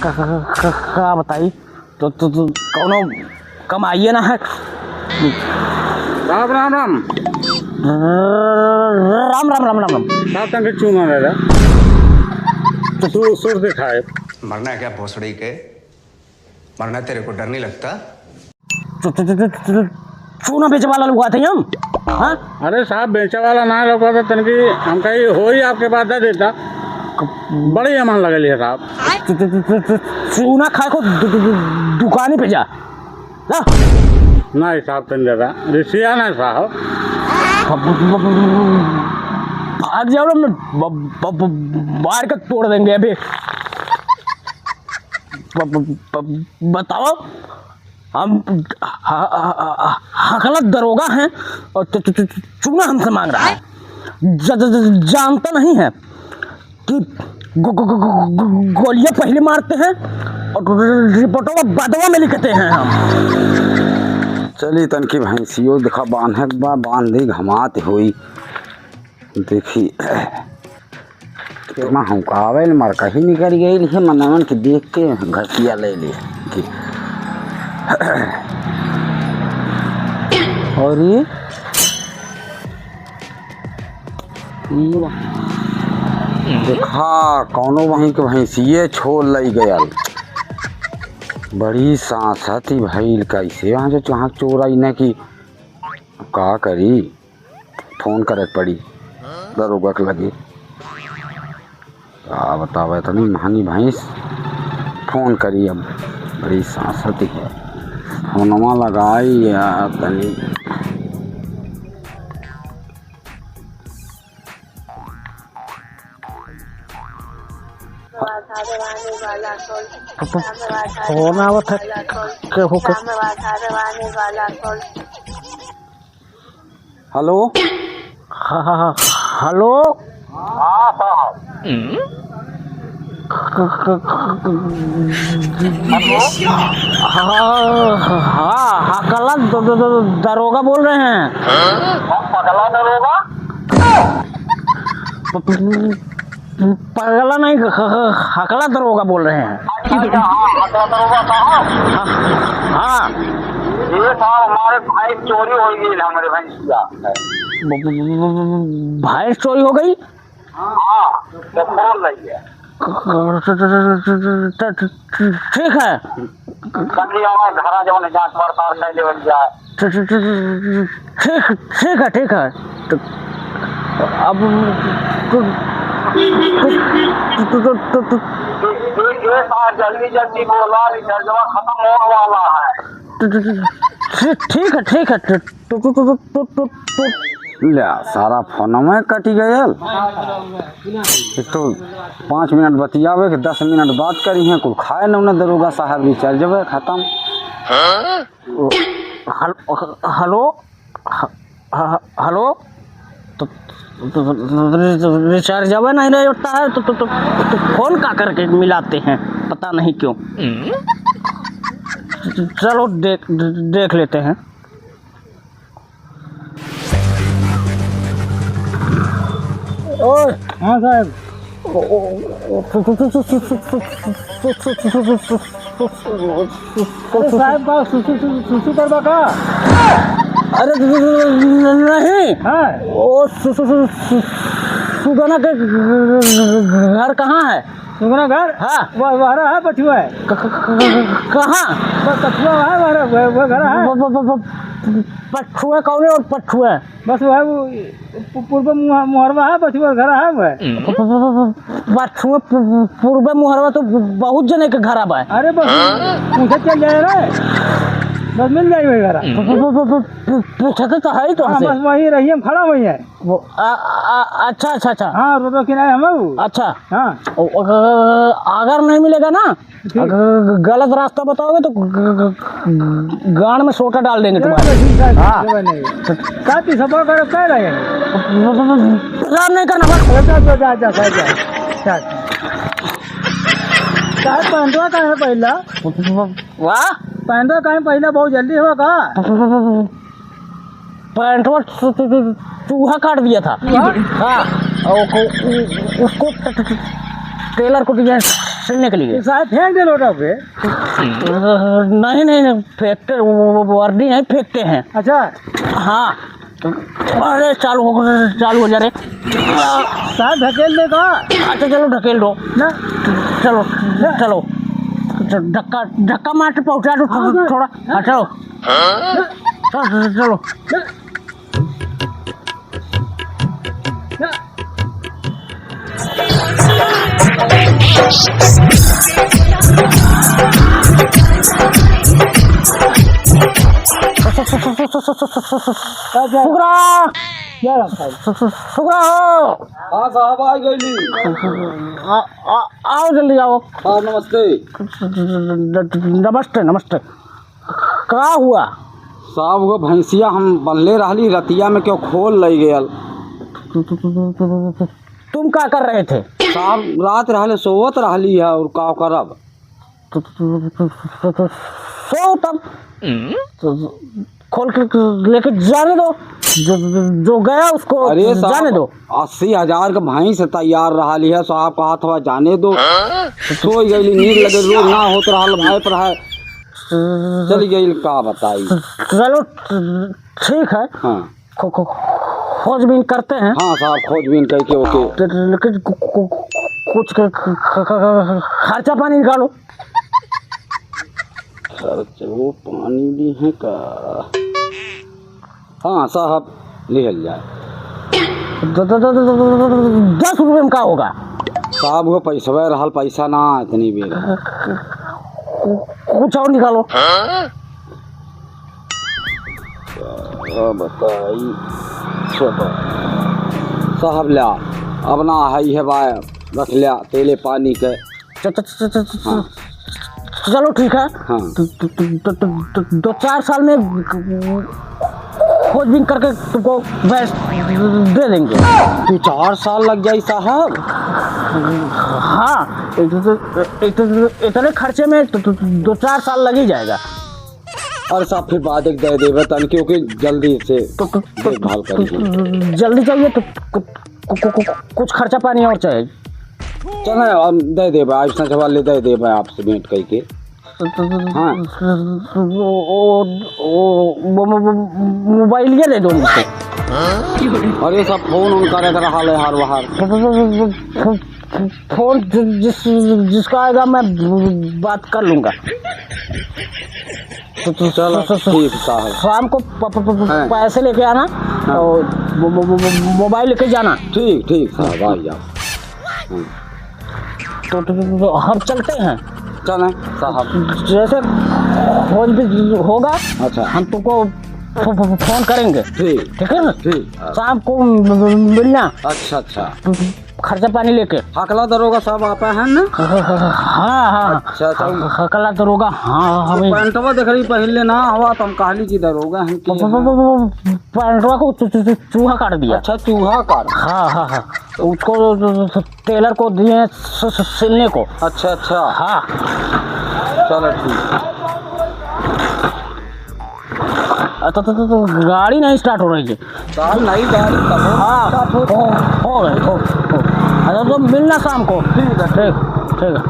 का बताई तो कौनो कमाइए ना है। राम राम राम। राम राम राम राम राम। साहब तंग चूना रहा तो सुर दिखाए। मरना है क्या भोसड़ी के? मरना तेरे को डर नहीं लगता? चूना बेचे वाला लोग आते हैं हम। हाँ? अरे साहब बेचे वाला ना लोग तो तनकी हम कहीं हो ही आपके पास दे देता, बड़ी अमान लगल है साहब। चूना खाए को दुकान पे जा। नहीं साहब तन दादा रिसिया ना साहब, भाग जाओ ना, बाहर का तोड़ देंगे अभी। बताओ हम हकलत दरोगा हैं और चूना हमसे मांग रहा है। जानता नहीं है कि गोलियां पहले मारते हैं और रिपोर्टों में बदवा में लिखते हैं हम। चली तनकी भैंसियों देखा बांधे बा बांध दी घमात हुई देखी कितना हमकावे मर कहीं निकल गई है मनवन के देख के घसिया ले ली कि और ये देखा कौनो वहीं के भैंसिए छोड़ लई गयल। बड़ी सांसती भइल कैसे वहाँ जो वहाँ चोराई न की का करी, फोन करे पड़ी दरोगा के लगे। का बतावे तनी महंगी भैंस, फोन करी अब बड़ी सांसती है। फोनवा लगाई या तनी फोन आवत है केहू के। हेलो। हाँ हेलो। हाँ साहब। हाँ हाँ हकला दरोगा बोल रहे हैं। पगला दरोगा? पगला नहीं, हकला दरोगा बोल रहे हैं। हकला दरोगा साहब। हाँ ये साहब हमारे भाई चोरी हो गई, हमारे भैंसिया भैंस चोरी हो गई। हाँ तो खोल रही है। ठीक है ठीक ठीक है ठीक है। तो अब जल्दी जल्दी बोला, रिजर्वा खत्म होने वाला है। ठीक है ठीक है। ले सारा फोन में कटी गयल। एक तो 5 मिनट बतियावे के 10 मिनट बात करी है, कुल खाए न उन्हें दरोगा साहब रिचार्ज जब खत्म। हेलो हेलो तो रिचार्ज जब नहीं रहे होता है तो तो, तो, तो फोन का करके मिलाते हैं, पता नहीं क्यों। चलो देख देख लेते हैं। ओए हाँ साहब। साहब का सुसु करवा का? अरे नहीं। हाँ ओ सुगना के घर कहाँ है? सुगना घर? हाँ वह वह है पछुआ है। कहाँ? पछुआ है वह वह घर है। पछुआ कौन है और पछुआ? बस वह पूर्व मुहरवा है, पछुआ घर है वह। पछुआ पूर्व मुहरवा तो बहुत जने के घर है। अरे बस पूछे चल जाए रे, बस मिल जाएगी वही घर। पूछते तो है ही तो। हाँ बस वही रही, हम खड़ा वही है। वो अच्छा अच्छा अच्छा। हाँ रोड किनारे हम। अच्छा हाँ अगर नहीं मिलेगा ना, गलत रास्ता बताओगे तो गांड में सोटा डाल देंगे तुम्हारे। हाँ नहीं करना। पहनवा का है पहला? वाह पहनवा का है पहला, बहुत जल्दी हुआ का? पैंटवा चूहा काट दिया था। हाँ और उसको टेलर को दिया सिलने के लिए। साहब फेंक दे लोटा पे। नहीं नहीं नहीं, फेंकते वर्दी नहीं फेंकते हैं। अच्छा। हाँ अरे चालू हो जा रे साहब, ढकेल दे का। अच्छा चलो ढकेल दो ना, चलो चलो, धक्का धक्का मार के पहुँचा दो थोड़ा। हाँ चलो चलो चलो। सुगरा सुगरा हो। हाँ साहब आ गई। आओ जल्दी आओ। हाँ नमस्ते। नमस्ते नमस्ते। का हुआ साहब? वो भैंसिया हम बनले रहली रतिया में क्यों खोल लई गयल। तुम क्या कर रहे थे साहब? रात रहले सोवत रहली है और का करब। सो तब खोल के लेके जाने दो, जो गया उसको। अरे जाने दो। 80,000 का भैंस तैयार रहा है साहब, कहा था जाने दो। सोई गई नींद लगे, रोज ना होत रहा भाई पर है चली गई, का बताई। चलो ठीक है। हाँ खोजबीन करते हैं। हाँ साहब खोजबीन करके ओके, लेकिन कुछ खर्चा पानी निकालो। खर्चा वो पानी भी है का? हाँ साहब लिहल जाए। 10 रुपये में का होगा साहब? वो पैसा रहा पैसा ना इतनी बेर। कुछ और निकालो। बताई साहब लिया अब ना है बाय रख लिया तेले पानी के। हाँ। चलो ठीक है। हाँ। 2-4 साल में खोजबीन करके तुमको भैंस दे देंगे। 2-4 साल लग जाए साहब? हाँ इतने खर्चे में 2-4 साल लग ही जाएगा। और साहब फिर बाद एक दे देवे तन क्योंकि जल्दी से देखभाल करिए। जल्दी चाहिए तो कुछ खर्चा पानी और चाहिए। चलो हम दे देवे आज सवाल दे देवे आपसे भेंट करके। हाँ मोबाइल ये दे दो मुझको। अरे सब फोन उन करे रहा है हर बार। फोन जिसका आएगा मैं बात कर लूँगा। चलो ठीक साहब। शाम को पैसे लेके आना और मोबाइल लेके जाना। ठीक ठीक साहब आ जाओ। तो हम चलते हैं। चलें साहब, जैसे खोज भी होगा। अच्छा हम तुमको फोन करेंगे। ठीक ठीक है ना? ठीक। शाम को मिलना। अच्छा अच्छा। खर्चा पानी लेके। हकला दरोगा साहब आप हैं ना? हाँ हाँ। अच्छा अच्छा हकला दरोगा। हाँ हमें पैंटवा देख रही पहले ना हवा तो हम कहली की दरोगा हैं कि पैंटवा को चूहा काट दिया। अच्छा चूहा काट। हाँ हाँ हाँ उसको टेलर को दिए सिलने को। अच्छा अच्छा। हाँ चलो ठीक। तो गाड़ी नहीं स्टार्ट हो रही है साहब? नहीं गाड़ी। हाँ हो गई हो। अच्छा तो मिलना शाम को। ठीक है ठीक ठीक है।